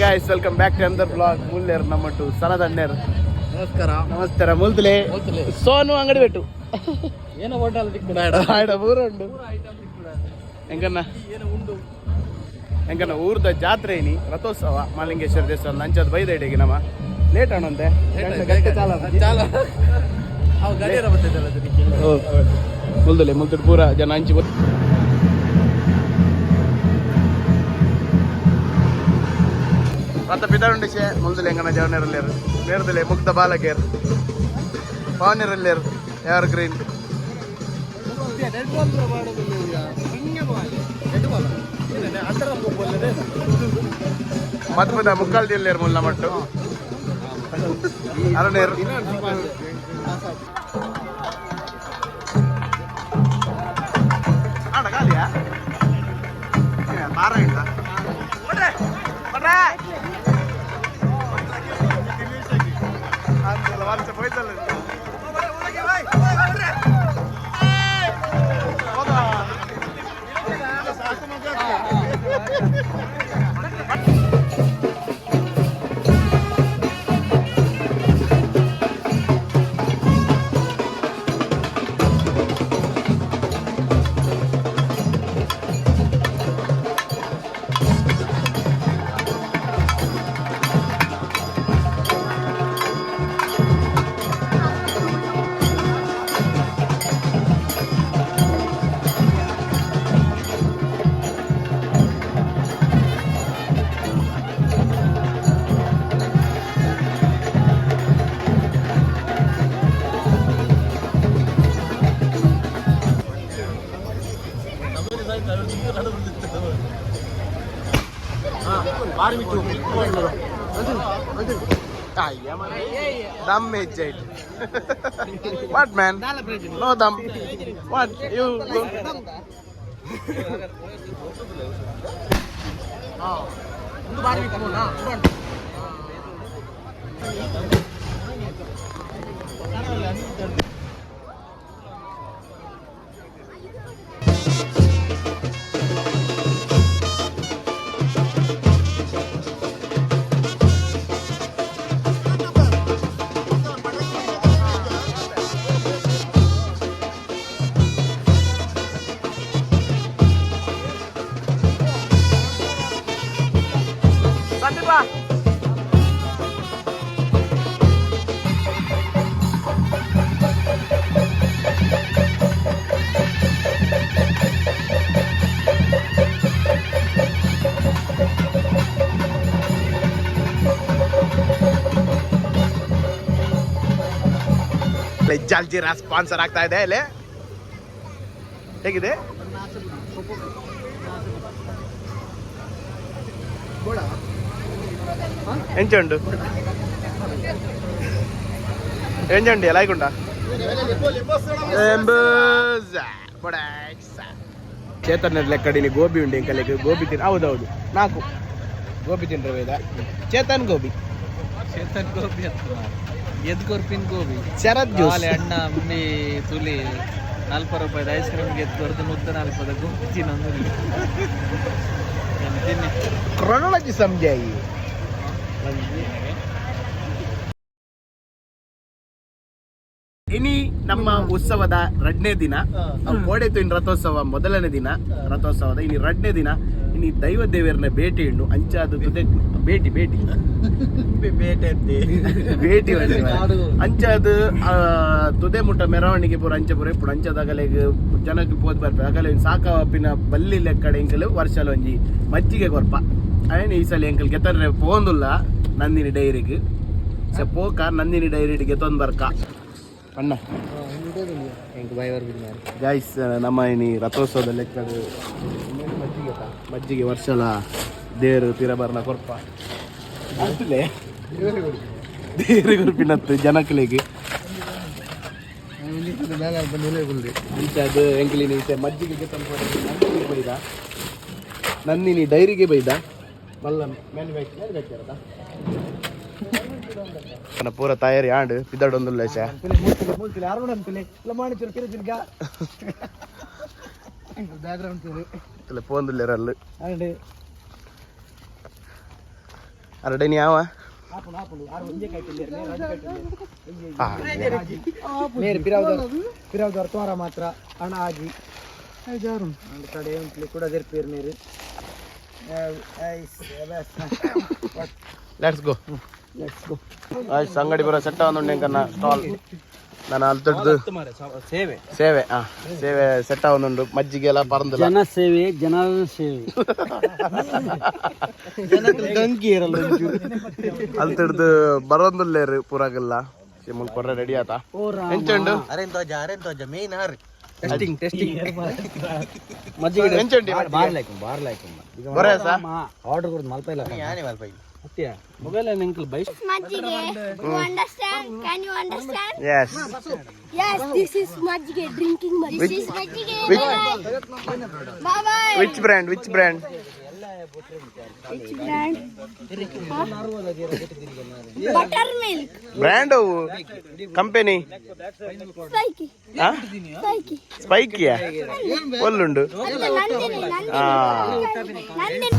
Guys, welcome back to another vlog. ಮುಲ್ಲೇರ್ ನಮ್ಮಟ್ಟು ಸನದಣ್ಣೇರ್. ನಮಸ್ಕಾರ. ನಮಸ್ಕಾರ ಮುಲ್ತಲೆ. ಮುಲ್ತಲೆ. ಸೋನು ಅಂಗಡಿ ಬೆಟ್ಟು. ಏನೋ ಹೋಟೆಲ್ ದಿಕ್ಕುಡ. ಆಡ ಊರುಂಡು ಎಂಕನ್ನ ಎಂಕನ್ನ ಊರ್ದ ಜಾತ್ರೆ ಇನಿ ರಥೋತ್ಸವ ಮಾಲಿಂಗೇಶ್ವರ ದೇವಸ್ಥಾನ ಅಂಚದ ಬೈದ ಇಡೀ ನಮ್ಮ ಲೇಟ್ ಅಣ್ಣಂತೆ. ಗಂಟೆ ಚಾಲ. ಚಾಲ ಅವು ಗಡಿಯಾರ ಬರ್ತದಲ್ಲ ಅದಕ್ಕೆ. ಮುಲ್ದಲೆ ಮುಲ್ತಡ್ ಪೂರ ಜನ ಅಂಚಿ ರಥ ಪಿದಾರುಂಡಿಸೆ ಮುಲ್ದಲೆ ಎಂಕನ ಜವನರಲ್ಲೇರು ನೇರದಲೆ ಮುಗ್ಧ ಬಾಲಕೇರ್ ಪವನಿರಲ್ಲೇರು ಎವರ್ ಗ್ರೀನ್. ಮದ್ಮದ ಮುಕ್ಕಾಲ್ ಜಿಲ್ಲೆಯರ್ ಮುಲ್ಲ ಮಟ್ಟು ಅರುಣೇರ್. ಆಡ ಗಾಲಿಯಾ ಬಾರ ಇಲ್ಲ ಬಡ್ರೆ ಬಡ್ರೆ ಅಂತಲ್ಲ ವರ್ಷ ಹೋಯ್ತಲ್ಲ. ದಮ್ ಹೆಚ್ಚಾಯ್ತು. What man, no dum. What you Sandeep? Jaljeera sponsor ಆಗ್ತಾ ಇದೆ ಇಲ್ಲಿ. ಹೇಗಿದೆ? ಎಂಚುಂಡು ಎಂಚುಂಡು ಲೈಕ್ ಉಂಡ. ಚೇತನ್ ಲೆಕ್ಕಡಿನಿ ಗೋಬಿ ಉಂಡು ಇಂಕಲೆಗ್ ಗೋಬಿ ತಿನ್. ಹೌದೌದು, ನಾಲ್ಕು ಗೋಬಿ ತಿನ್ರೆ ವೇದ ಚೇತನ್ ಗೋಬಿ. ಚೇತನ್ ಗೋಬಿ ಅತ್ತ ಎದ್ ಕೊರ್ಪಿನ್ ಗೋಬಿ. ಶರತ್ ಜ್ಯೂಸ್. ಬಾಲೆ ಅಣ್ಣ ಅಂಬಿ ತುಲಿ 40 ರೂಪಾಯಿದ ಐಸ್ ಕ್ರೀಮ್ ಗೆದ್ದು ಕೊರ್ದು ಮುದ್ದ 40 ಗೋಬಿ ತಿನ್ನೊಂದು ತಿನ್ನಿ. ಕ್ರೊನಾಲಜಿ ಸಮಜಾಯಿ. ಇನಿ ನಮ್ಮ ಉತ್ಸವದ ರಡ್ನೇ ದಿನ. ಕೋಡೆತು ಇನ್ ರಥೋತ್ಸವ ಮೊದಲನೇ ದಿನ ರಥೋತ್ಸವದ ಇನಿ ರಡ್ನೇ ದಿನ. ಇನಿ ದೈವ ದೇವರನ್ನ ಭೇಟಿ ಉಂಡು ಅಂಚಾದ ತುದೆ ಭೇಟಿ ಭೇಟಿ ಬೇಟೆ. ಭೇಟಿ ಅಂಚಾದ ತುದೆ ಮುಟ್ಟ ಮೆರವಣಿಗೆ ಪೂರ ಅಂಚ ಪೂರ ಇಪ್ಪುಡು. ಅಂಚದ ಅಗಲೆಗ್ ಜನಕ್ಕೆ ಪೋದ್ ಬರ್ಪೆ ಅಗಲೆ ಸಾಕ ಪಿನ ಬಲ್ಲಿ ಲೆಕ್ಕಡೆ ಎಂಕಲ್ ವರ್ಷಲ ಒಂಜಿ ಮಜ್ಜಿಗೆ ಕೊರ್ಪ. ಅಯ್ಯನ ಈ ಸಲ ಎಂಕಲ್ ಗೆತ್ತಂದ್ರೆ ಪೋಂದುಲ್ಲ ನಂದಿನಿ ಡೈರಿಗೆ ಸೊ ಪೋಕ ನಂದಿನಿ ಡೈರಿ ಗೆತ್ತೊಂದು ಬರ್ಕ ಅಣ್ಣ. ಗಾಯ್ಸ್, ನಮ್ಮ ಇನಿ ರಥೋತ್ಸವದ ಲೆಕ್ಕಡು ಮಜ್ಜಿಗೆ ಮಜ್ಜಿಗೆ ವರ್ಷಲ ದೇರು ಪಿರಬರ್ನ ಕೊರ್ಪ ಅಂತಲೇ ದೇರು ಕೊರ್ಪಿನತ್ತು ಜನಕ್ಲೆಗ್. ಅದು ಎಂಕಲಿನ ಈತೆ ಮಜ್ಜಿಗೆ ಗೆತ್ತೊಂದು ನಂದಿನಿ ಬೈದ, ನಂದಿನಿ ಡೈರಿಗೆ ಬೈದ. ಮಲ್ಲ ಮ್ಯಾನುಫ್ಯಾಕ್ಚರ್ ಪೂರ ತಯಾರಿ ಆಂಡ್ ಪಿದಡೊಂದುಲ್ಲ ಶಾ. ಇಲ್ಲ ಪೋಂದುಲ್ಲೇರಲ್ಲು. ಅರಡನಿ ಯಾವ ಮೇರ್ ಪಿರಾವ್ದರ್ ಪಿರಾವ್ದರ್ ತೋರ ಮಾತ್ರ ಹಣ ಆಗಿ ಒಂದು ಕಡೆ ಉಂಟ್ಲಿ ಕೂಡ ದೆರ್ಪೇರ್ ಮೇರು. Let's go. Let's go. ಆಯ್ತು, ಅಂಗಡಿ ಬರೋ ಸೆಟ್ ಆವೊಂದುಂಡು ಎಂಕನ್ನ ಸ್ಟಾಲ್. ನಾನು ಅಲ್ತಡ್ದು ಸೇವೆ. ಸೇವೆ, ಆ ಸೇವೆ ಸೆಟ್ ಆವೊಂದುಂಡು. ಮಜ್ಜಿಗೆ ಎಲ್ಲ ಪರಂದಿಲ್ಲ. ಜನ ಸೇವೆ, ಜನರ ಸೇವೆ. ಗಂಕಿ ಇರಲ್ಲ. ಅಲ್ತಡ್ದು ಬರೋಂದುಲ್ಲೇರು ಪೂರಾಗಲ್ಲ. ಮುಲ್ ಕೊರ್ರೆ ರೆಡಿ ಆತ. ಎಂಚುಂಡು? Testing testing. ಎಂಚುಂಡಿ? ಬೊರೇಸಾ? ಆರ್ಡರ್ ಕೊಡುದು ಮಲ್ಪ ಇಲ್ಲ. Mobile uncle bye. Majige. You understand? Can you understand? Yes. Yes, this is Majige drinking majige. This is Majige. Bye bye. Which brand, which brand? Which brand? Huh? Buttermilk. Brand ಅವು, company? Spiky. Spiky. ಸ್ಪೈಕಿಯಾ? ಒಲ್ಲುಂಡು. ಅದು ನಂದಿನಿ. ನಂದಿನಿ. ಆ. Nandini.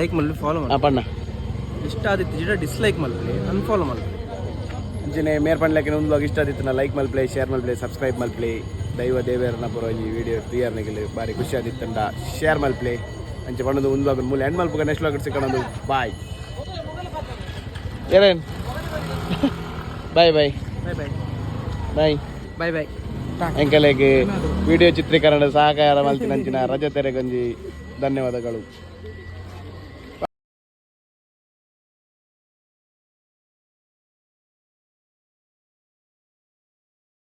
Like ಮಲ್ಪಿ, follow ಆ ಪಣ್ಣ. ಇಷ್ಟ ಆದಿತ್ತು dislike ಮಲ್ಪಿ, unfollow ಮಲ್ಪಿ. ಅಂಚನೆ ಮೇರ್ ಪಣ್ಲೆಕ್ಕೆ ಒಂದು ಇಷ್ಟ ಆದಿತ್ತು like ಮಲ್ಪ್ಲೆ, share ಮಲ್ಪ್ಲೆ, subscribe ಮಲ್ಪ್ಲೆ. ದೈವ ದೇವೇರನ ಪುರ ಒಂಜಿ ವಿಡಿಯೋ ತೂಯರ್ನಿಗೆ ಬಾರಿ ಖುಷಿ ಆದಿತ್ತಂಡ ಶೇರ್ ಮಲ್ಪ್ಲೆ. ಅಂಚೆ ಪಣ್ಣದು ಒಂದು ವ್ಲಾಗ್ ಮೂಲೆ ಎಂಡ್ ಮಲ್ಪುಗ. ನೆಕ್ಸ್ಟ್ ವ್ಲಾಗ್ ಸಿಕ್ಕಣದು. ಬಾಯ್ ಏರೇನ್, bye bye. Bye bye. Bye. Bye bye. ಎಂಕಲೆಗ್ ವಿಡಿಯೋ ಚಿತ್ರೀಕರಣ ಸಹಕಾರ ಮಲ್ತಿನಂಚಿನ ರಜತೆರೆಗೊಂಜಿ ಧನ್ಯವಾದಗಳು.